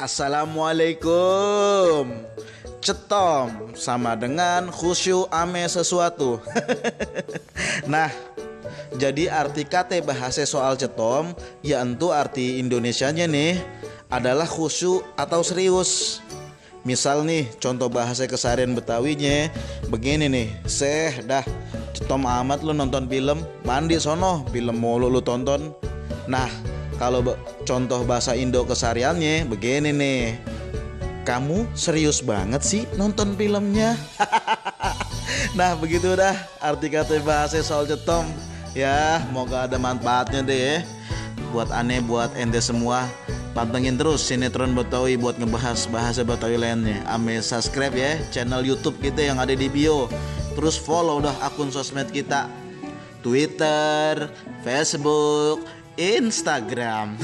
Assalamualaikum. Cetom sama dengan khusyuk ame sesuatu. Nah, jadi arti kata bahasa soal cetom ya entu arti Indonesianya nih adalah khusyuk atau serius. Misal nih contoh bahasa keseharian Betawinya begini nih, seh dah cetom amat lu nonton film, mandi sono film mulu lu tonton. Nah, kalau contoh bahasa Indo kesehariannya begini nih, kamu serius banget sih nonton filmnya. Nah begitu dah arti kata bahasa soal cetom. Ya moga ada manfaatnya deh ya. Buat aneh, buat ente semua, pantengin terus sinetron Betawi buat ngebahas bahasa Betawi lainnya. Ame subscribe ya channel YouTube kita yang ada di bio. Terus follow dah akun sosmed kita, Twitter, Facebook, Instagram.